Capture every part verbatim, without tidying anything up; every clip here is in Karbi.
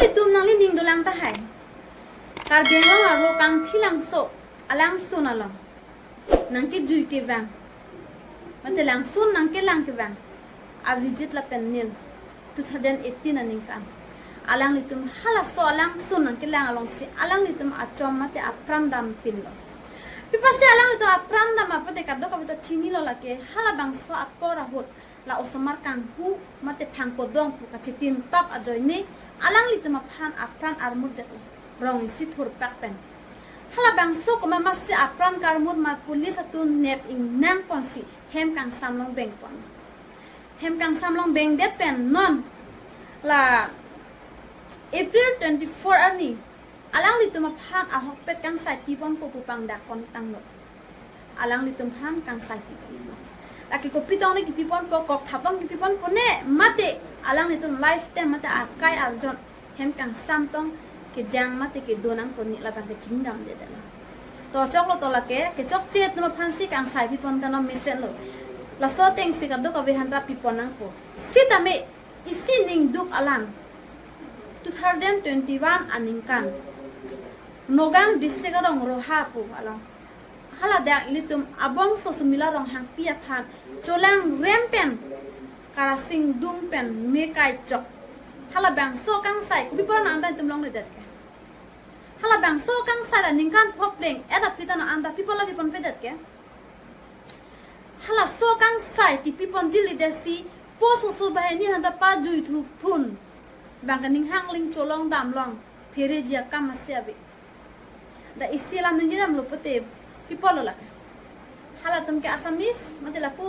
Itum nanglining dolang tahai. Karbi Anglong arlo kangthilangso alangsun along nangkejui kevang, mate langsun nangkelang kevang avisit lapen nil two thousand eighteen aningkan alanglitum halaso alangsun nangkelang alongsi alanglitum achom mate apran dampinlo. Pi apotsi alanglitum apran dam apot kadokave ta chinilo, lake halabangso apor ahut la osomar kanghu mate phangkodong pu kachitintap ajoine alanglitum aphan apran armut det rong isi thurpak pen. Halabangso komat masi apran karmut ma police atum nep ingnang ponsi hem kangsam along bengpon. Hem kangsam along bengdet pen non la April twenty-four arni alanglitum aphan ahokpet kangsai piponpo pu pangdak pon tanglo. Alanglitum aphan kangsai piponpo. Lake kopi tong ne kipiponpo, kok tha tong kipiponpo ne, mate alanglitum life time mate akai arjon hem kangsam tong kejang mate kedo nangkok ne, labang ke chingdam de dala. To choklo to lake, kechokche atum aphansi kangsai pipon ta non mesenlo. Laso atengsi kadokave aphan ta pipon nangpo. Sitame isi ning duk alam, two thousand twenty-one aningkan Nagaon district arong Roha pu along haladak ilitum abongso Sumila Ronghangpi aphan cholangrem pen karasing dung pen me kai chok. Halabangso kangsai kopi apot non anta itum longledet ke? Halabangso kangsai la ningkan phongpleng et aphi ta non anta pi apot la piponpedet ke? Halaso kangsai kipiponji lidetsi post oso banghini aphan ta pajui thu phun. Bang kaning hangling cholong damlong phereji akam masi ave. Da isi alam ningje damlo pote pi apotlo lake? Halatum ke Assamese mate lapu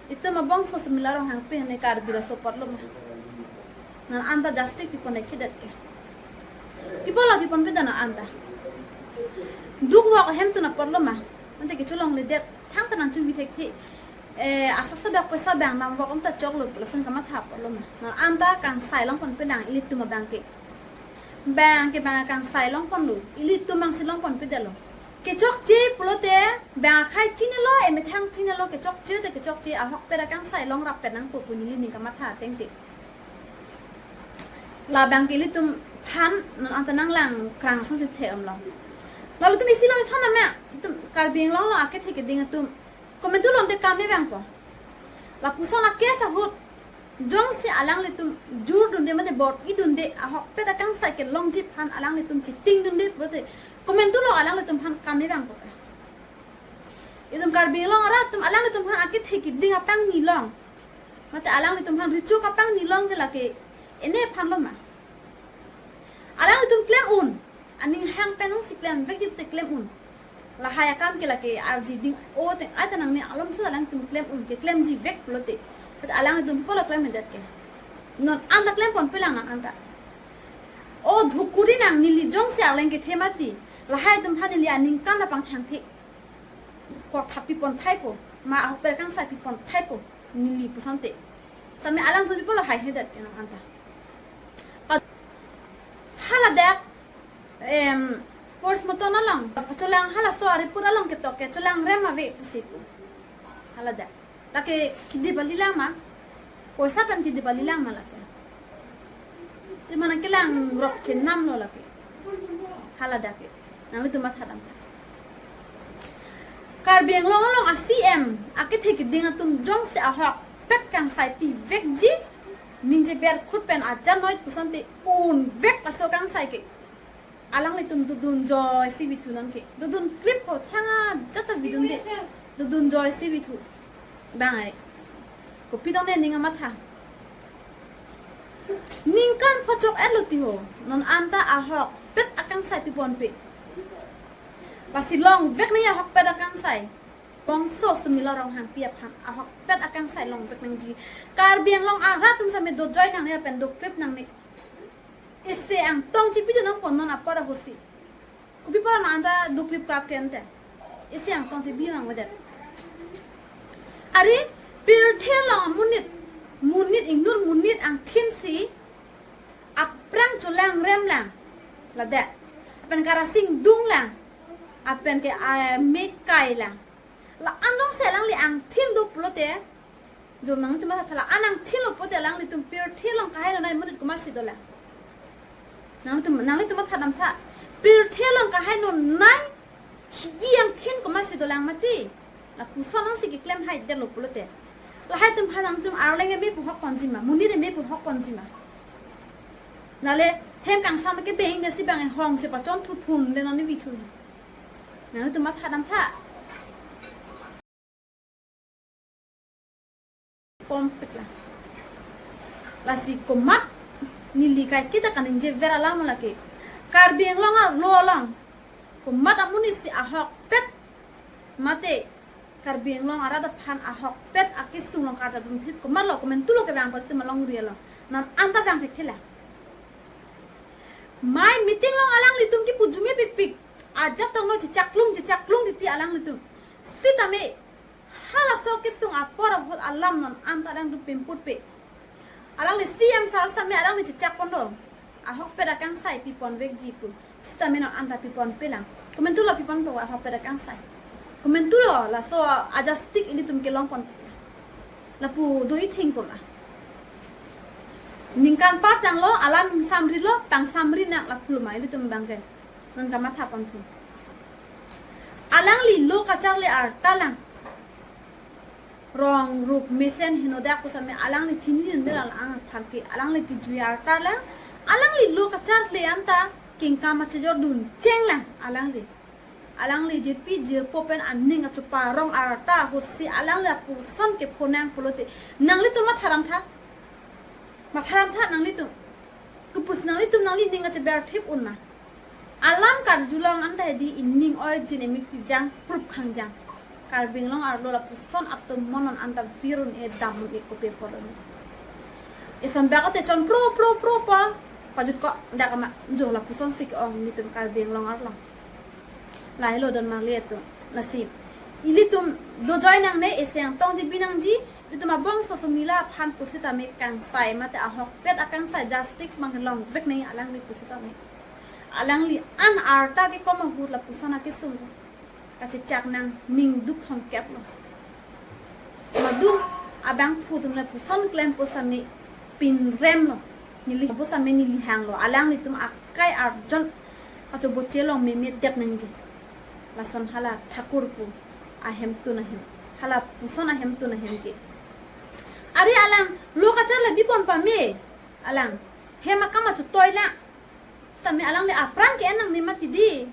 itum abongso Sumila Ronghangpi aphan ne Karbi laso apotlo ma? Non anta justice pipon ekhidet ke? Pi apotlo piponpedet non anta? Duk vok ahem tun apotlo ma? Mate kecholongledet thangta nangchingki thekthe. Eh, asa sadak poisa bang nam vok anta choklo pu lason kamatha apotlo ma? Non anta kangsai longponpe nang ilitum abang ke. Bang ke bang kangsai longponlo, ilitum bangsi longponpedetlo. Kechokche pulote bang akhei chinilo, emethang chinilo, kechokche te kechokche, ahokpet akangsai longrap pen nangpo pu nelining kamatha ateng te. Labang ke ilitum aphan non anta nanglang krang sangsi the-omlo. Lalu itum isi along ithon name, itum Karbi Anglong along akethe keding atum komantu longte kam me vangpo. Lapuson a-case ahut jongsi alanglitum jurdunde mate bor-idunde, ahokpet akangsai kelongji aphan alanglitum chitingdunde pulote komantu lo alanglitum aphan kam me vangpo ke? Itum Karbi Anglong arat atum alanglitum aphan akethe keding apangni long mate alanglitum aphan recho kapangni long ke lake ene aphanlo ma? Alanglitum klem un. Aning hang pen nangsi klemvekji pute klem un. Lahai akam ke lake arji ding-o teng ai ta nangne alomso alangtum klem un, keklemji vek pulote. But alangtum pi apotlo klemdet ke? Non anta klemponpe lang non anta. O dhukuri nang, neli jongsi arleng kethe mati, lahai atum aphan neli aningkan apangthang the. Kok tha pipon thaipo, ma ahokpet akangsai pipon thaipo, neli pusonte. Same alangtum pi apotlo haihedet ke non anta? Pa-, haladak, em, postmortem along, kacholang halaso a-report along ketok ke cholangrem ave pusi pu. Haladak. Lake kidi bali lang ma? Poisa pen kidi bali lang ma lake? Te mana kelang rok chenam lo lake. Haladak ke. Nanglitum matha dam. Karbi Anglong along a-C M akethe keding atum jongsi ahokpet kangsai pivekji, ningje berkhut pen ajanoi pusonte unvek laso kangsai ke. Alanglitum dodun joisi vithu nang ke. Dodun klippo, thang ajat ta vidunde. Dodun joisi vithu. Bang ai. Kopi dong ne ning amatha? Ningkan pho chok-etlo ti ho. Non anta ahokpet akangsai piponpe. Lasi longvek nangji ahokpet akangsai. Bongso Sumila Ronghangpi aphan ahokpet akangsai longvek nangji. Karbi Anglong arat atum same dojoi nangne lapen doklip nangne. Isi angtong chipidun nangpo non apor ahutsi. Kopi apot non anta doklip krap ke ante? Isi angtong chibi vangvedet. Are, pirthe along monit, monit ingnur monit angthinsi aphrang cholangrem lang, ladak. Lapen karasing dung lang. Lapen ke, ah, me kai lang. La-an jongsi alangli angthin do pulote, jo nangtum matha tha, la-an angthinlo pulote alanglitum pirthe along kahai lonai monit komatsi dolang? Nanglitum, nanglitum matha damtha. Pirthe along kahai non nai. Hidi angthin komatsi dolang mati. Lapuson nangsi keklem hai detlo pulote. Lahai atum aphan nangtum arleng eme pu hok ponji ma, monit eme pu hok ponji ma. Lale hem kangsam ke beng desi bang hong si pachon thuphun le non ni vithu. Nanglitum matha damtha. Kompik la. Lasi komat neli kaiketa kaningje ver alam lake. Karbi Anglong arlo along komat amonit si ahokpet mate Karbi Anglong arat aphan ahokpet akesung along karjadun thip komatlo komantulo kevang pal tum alongri along. Non anta vang thekthelang. Mai meeting along alanglitum kipu jume pipik. Ajat tonglo chichaklung chichaklung titi alanglitum. Sitame halaso kesung apor ahut alam non anta dang dupim putpe. Alangli C M sir same alangli chichak ponlo. Ahokpet akangsai pipon vekji pu. Sitame non anta pipon pelang. Komantulo pipon po ahokpet akangsai. Komantulo laso ajastik ilitum kelong pon. Lapu do-i thing poma. Ningkan par tanglo, alam samrilo, pangsamri nang lapu ma ilitum bangke. Non kamatha pon thu. Alangli lo kacharli arta lang. Rong rup mesen henodak pusame alangli chini nindel alang tharke alangli kijui arta lang. Alangli lo kacharli anta kengkam achejor dun cheng lang alangli. Alangli jirpi jirpo pen aning achupa rong arta ahut si alangli lapuson kephonang pulote. Nanglitum matha damtha. Matha damtha nanglitum. Kopusi nanglitum nangli ning acheber thip un ma. Alam karjulong anta hedi ining oi jin emik jang prup khangjang. Karbi Anglong arlo lapuson atum monon anta virun e damun e kopi polon. Isom bak ate chon pro pro pro pa. Pajut ko dak ama jo lapuson si ke-ong nelitum Karbi Anglong arlo. Lahelo don marli atum. Lasi ilitum dojoi nangne, ese angtong jibi nangji, ilitum abangso Sumila aphan pusitame kangsai mate ahokpet akangsai justice mang longvek nangji alangli pusitame. Alangli an arta kekom ahut lapuson akesung kachechak nang ning duk thomkep lo. Madung abangphu atum lapuson klem pusame pinrem lo. Neli pusame neli hang lo. Alanglitum akai arjon kachoboche long meme det nangji. Lason hala thakur pu ahemtun ahem. Hala puson ahemtun ahem ke. Are alang lo kacharli bipon pame. Alang hem akam achutoi la. Tame alangli apran ke-en nangne mati di.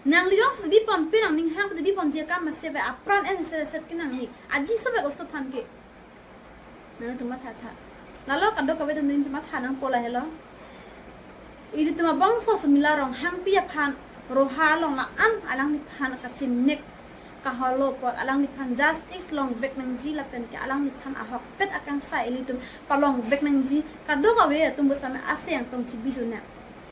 Nangli jongsi bipon pe nangning hang pute bipon je kam mase ve apran en se set ke nangli. Aji sobe oso aphan ke. Nangtum matha tha. Lalo kadokave atum ning matha nangpo lahelo. Ilitum abangso Sumila Ronghangpi aphan roha along la-an alangliphan kachimnek kaholo apot alangliphan justice longvek nangji lapen ke alangliphan ahokpet akangsai ilitum palongvek nangji kadokave atum pusame ase angtong chibidun nang.